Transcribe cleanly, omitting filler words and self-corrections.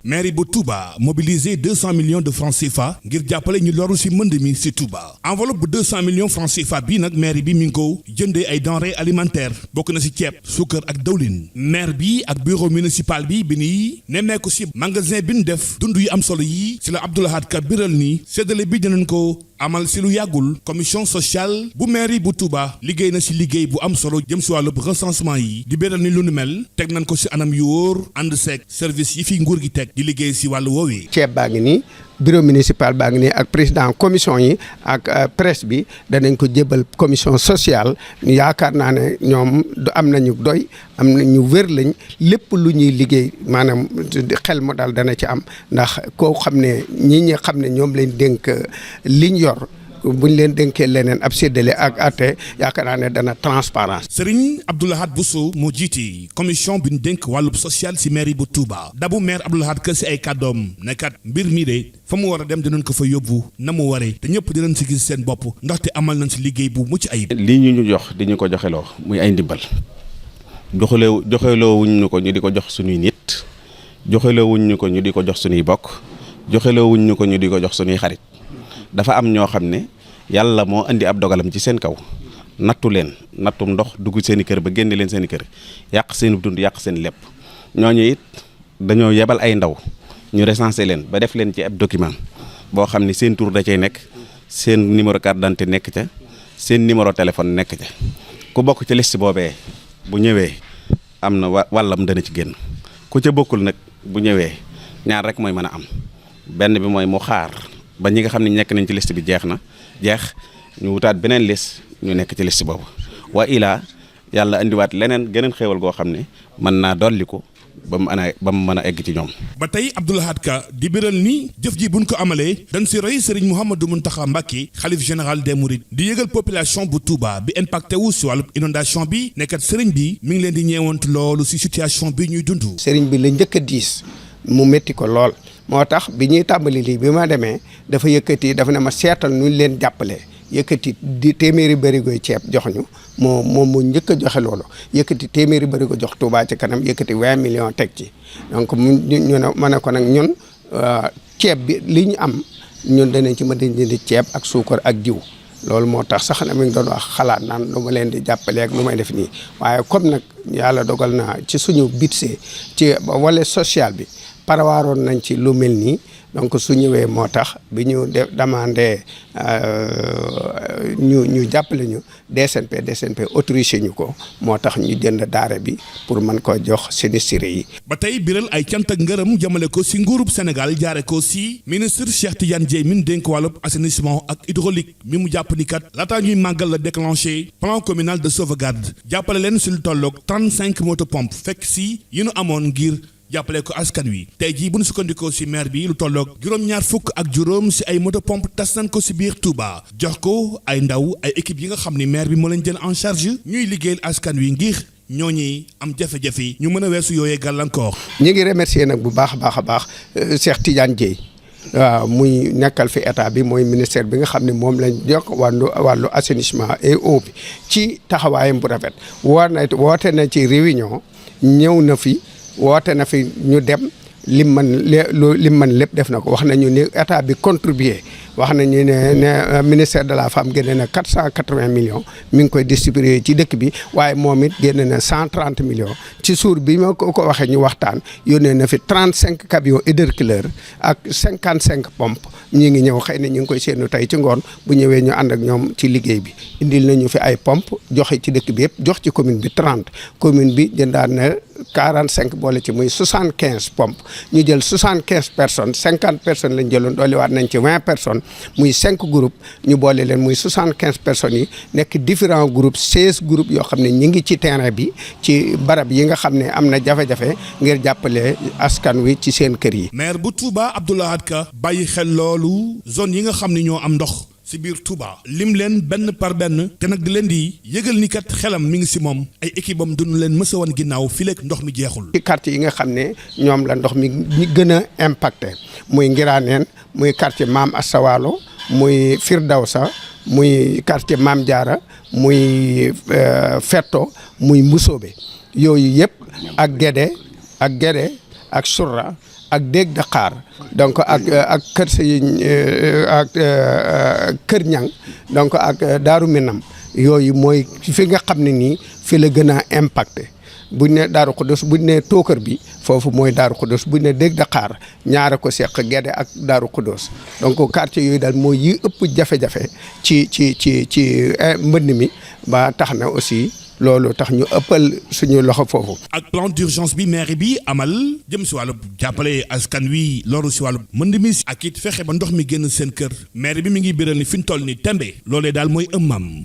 mairie bu Touba mobilisé 200 millions de francs CFA ngir jàppale ñu loru ci mbënd mi ci Touba enveloppe bu 200 millions francs CFA bii nag mairie bi mi ngi ko jëndee ay denrées alimentaires bokk na ci ceeb suukar ak dawlin maire bi ak bureau municipal bi nii nemmeeku ci magasin bi ñu def dund yu am solo yi ci la Abdou Lahad Ka biral ni séddale bi dinañ ko amal ci lu yàggul commission sociale bu mairie bu Touba liggéey na ci liggéey bu am solo jëm ci wàllu recensement yi di beral ni lu nu mel teg nañ ko ci anam yu wóor ànd seeg service yi fi nguur gi teg di liggéey ci wàllu woowi. ceeb baa ngi nii bureau municipal baa ngi nii ak président commission yi ak presse bi danañ ko jébbal commission sociale yaakaar naa ne ñoom am nañu doy am nañu wér lañ lépp lu ñuy liggéey maanaam xel mu daal dana ci am ndax koo xam ne ñi xam ne ñoom lañ dénk liñ yor buñ leen dénkee leneen ab séddale ak atte yaakaar naa ne dana transparence. Serigne Abdou Lahad Bousso moo jiiti commission bi ñu dénk wàllub social ci mairie bu Touba dabu maire Abdou Lahad Ka ci ay kàddoom ne kat mbir mi de fa mu war a dem dinañ ko fa yóbbu na mu waree te ñëpp dinañ ci gis seen bopp ndaxte amal nañ ci liggéey bu mucc ayib. lii ñu jox di ñu ko joxeloo muy ay ndimbal joxeloo wuñ ñu ko ñu di ko jox suñuy nit joxeloo wuñ ñu ko ñu di ko jox suñuy bokk joxeloo wuñ ñu ko ñu di ko jox suñuy xarit. dafa am ñoo xam ne yàlla moo indi ab dogalam ci seen kaw nattu leen nattum ndox dugg seen i kër ba génne leen seen i kër yàq seen dund yàq seen lépp ñooñu it dañoo yebal ay ndaw ñu recensé leen ba def leen ci ab document boo xam ne seen tur da cay nekk seen numéro carte d'identité nekk ca seen numéro téléphone nekk ca ku bokk ci liste boobee bu ñëwee am na wàllam dana ci génn ku ca bokkul nag bu ñëwee ñaar rek mooy mën a am benn bi mooy mu xaar ba ñi nga xam ne nekk nañ ci liste bi jeex ñu wutaat beneen liste ñu nekk ci liste boobu wa ilaa yàlla indiwaat leneen geneen xéewal goo xam ne mën naa dolli ko ba mu mën a egg ci ñoom. ba tey Abdou Lahad Ka di biral ni jëf ji buñ ko amalee dañ si roy Serigne Mouhamadou Mountakha Mbacké xalif général des Mourides di yëgal population bu Touba bi impacté wu si wàllu inondation bi nekkat Serigne bi mi ngi leen di ñeewant loolu si situation bi ñuy dund. Serigne bi la njëkk a diis mu métti ko lool. moo tax bi ñuy tàmbali lii bi ma demee dafa yëkkati dafa ne ma seetal nu leen jàppale yëkkati di téeméeri bërigoy ceeb jox ñu moom mu njëkk a joxe loolu yëkkati téeméeri bërigo jox Touba ci kanam yëkkati 20 millions teg ci donc ñu ne ma ne ko nag ñun ceeb bi li ñu am ñun danañ ci mën a jënd ceeb ak suukar ak diw loolu moo tax sax na mi ngi doon wax xalaat naan lu ma leen di jàppale ak lu may def nii waaye comme nag yàlla dogal na ci suñu budget ci wala social bi parawaaroon nañ ci lu mel nii donc su ñëwee moo tax bi ñu demandé ñu jàppale ñu DSNP autorisé ñu ko moo tax ñu jënd daare bi pour mën ko jox sinistrés yi. ba tey biral ay cant ak ngërëm jëmale ko si nguurub Sénégal jaare ko si ministre Cheikh Tidiane Dièye mi dénk wàllub assainissement ak hydraulique mi mu jàpp ni kat laataa ñuy màggal la déclenché plan communal de sauvegarde jàppale leen si lu tolloog 35 motopompes fekk si yi nu amoon ngir. jàppale ko askan wi tey jii bu ñu sukkandikoo ci maire bi lu tolloog juróom-ñaar fukk ak juróom ci ay moto pompe tas nañ ko ci biir Touba jox ko ay ndaw ay équipe yi nga xam ni maire bi moo leen jël en charge ñuy liggéeyal askan wi ngir ñooñi am jafe-jafe ñu mën a weesu yooyee gàllankoor. ñu ngi remercier nag bu baax a baax Cheikh Tidiane Dièye waaw muy nekkal fi état bi mooy ministère bi nga xam ne moom lañ jox wàllu assainissement et eau bi ci taxawaayam bu rafet woote na ci réunion ñëw na fi. woote na fi ñu dem lim man lépp def na ko wax nañu ni état bi contribuer wax nañu ne ministère de la femme génne na 480 millions mi ngi koy distribuer ci dëkk bi waaye moom it génne na 130 millions ci suur bi ma ko waxee ñu waxtaan yónnee na fi 35 camions édercleur ak 55 pompes ñi ngi ñëw xëy na ñu ngi koy seenu tey ci ngoon bu ñëwee ñu ànd ak ñoom ci liggéey bi indil nañu fi ay pompes joxe ci dëkk bi yëpp jox ci commune bi 30 commune bi jëndaan na 45 boole ci muy 75 pompes ñu jël 75 personnes 50 personnes lañ jëloon dolliwaat nañ ci 20 personnes muy 5 groupes ñu boole leen muy 75 personnes yi nekk différents groupes 16 groupes yoo xam ne ñi ngi ci terrain bi ci barab yi nga xam ne am na jafe-jafe ngir jàppale askan wi ci seen kër yi. maire bu Touba Abdou Lahad Ka bàyyi xel loolu zone yi nga xam ne ñoo am ndox. ci biir Touba lim leen benn par benn te nag di leen di yëgal ni kat xelam mi ngi ci moom ay équipe am duñu leen mës a wan ginnaaw fii leeg ndox mi jeexul. ci quartier yi nga xam ne ñoom la ndox mi gën a impacté muy Ngiraneen muy quartier Maam Assawalo muy Firdawsa muy quartier Mame Diarra muy Fetto muy Mbusoobe yooyu yëpp ak Guédé ak Sourra ak Dég Dakar donc ak Kër ak Kër Ñang donc ak Daaru Minam yooyu mooy fi nga xam ne nii fi la gën a impacté buñ ne Daaru Xudoos buñ ne Tookër bi foofu mooy Daaru Xudoos buñ ne Dég Dakar ñaara ko seq Guédé ak Daaru Xudoos donc quartier yooyu daal mooy yi ëpp jafe-jafe ci mbënd mi ba tax na aussi loolu tax ñu ëppal suñu loxo foofu. ak plan d'urgence bi maire bi amal jëm si wàllu jàppale askan wi loru si wàllu mënd mi ak it fexe ba ndox mi génn seen kër maire bi mi ngi biral ni fi ñu toll ni tembe loolee daal mooy ëmmam.